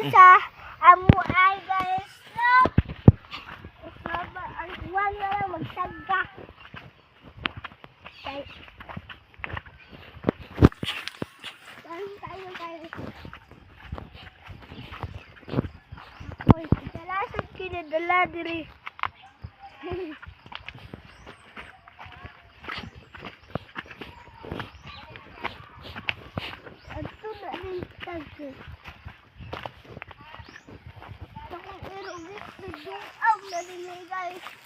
Sa amo ay, guys. No? Ang kuwan na lang magsagga. Tayo tayo tayo. Uy, dala sa kinadala diri. Ato na rin tag. Ako pero nagduaw na rin, guys.